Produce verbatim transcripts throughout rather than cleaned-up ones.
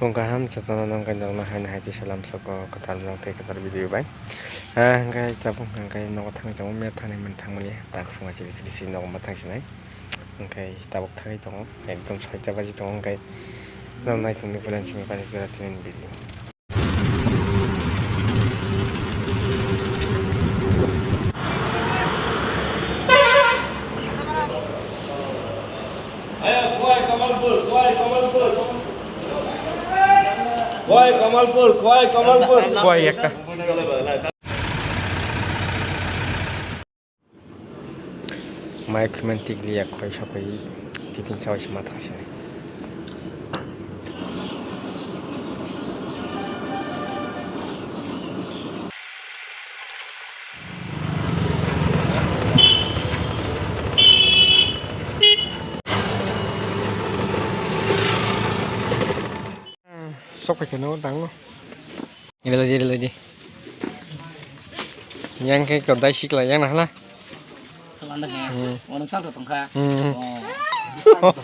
Kung kaham jotono nong khe nokno haino hai tisa lamsoko kwtal vlog tei kwtal video bai. Ah, hwnkhe tabuk hwnkhe nogo thangwi tongo, mia thani mani thangmani tak phunga chiri chiri si nogo ma thangsinai. Hwnkhe tabuk thangwi tongo, ekdom soita baji tongo hwnkhe. Nang nai tongni puila chini pani jora tini video. Khwai Kamalpur, Khwai Kamalpur. Khwai ekta. Mai khwimani tikli ya khwai sapai tiffin sawi se ma thang sini. Sok paikhe no dango. Rilai di, rilai di. Yang khe kodai sikla yang nahla. Landa khe. Hmm. Ono salto tongkha. Hmm. Oh.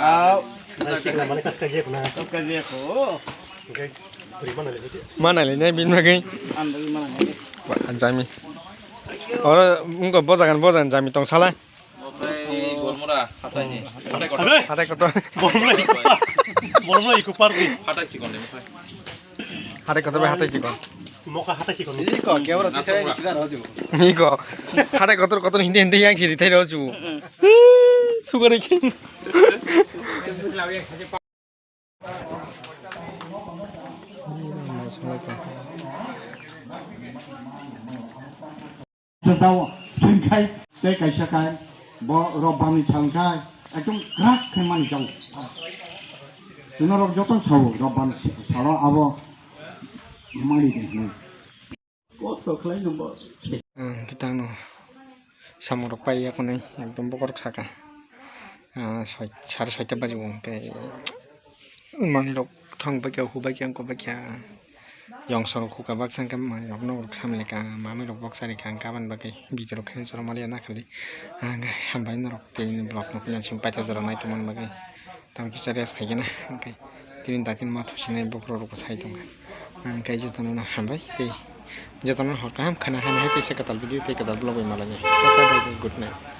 Au. Mana le ne bin bagai. Ando mana le. Jami. Oro wngkha bojagan, bojagan jami tong sala. Okhai Gormora, hatai ni. Hatai kotor. Hatai kotor. Bormai. Bormai iku party. Hatai chikon de, okhai. Hatai kotor bai hatai chikon. Moka hatai chikon. Iko, kebra tisai ni kidar hoju. Iko. Hatai kotor kotor hindi hindi yang siri thai hoju. Sugari king. Jatao thwngkhai tei kaisa khai bo Robani salkhai ekdom krak khe mani jao. Norok joto sao Robani salo abo mani de hwnwi. Kosto khlai no bo. Ang kitang no samung rok pai ya konai ekdom bokorok saka. Ah, soi-, sare soita baji bo hwnkhe manwi rok thang bai kha, hu bai kha, wng kok bai kha. Yong sorok huka baksa hwnkhe manwi rok nok rok samani ka, manwi rok boksa rikha hwnkhe aboni bagwi video rok khe chwla maliya nakhali. Ang hambai norok tei vlog no phina simi paithago jora nai tongmani bagwi. Tamo kisa rest khaikhe na, hwnkhe tini dakhin ma thusinai bokhorok rokbo sai tongkha. Hwnkhe jotono no hambai tei jotono hor kaham khana hana hai teisa kwtal video tei kwtal vlog bai malai. Tata bye bye, good night.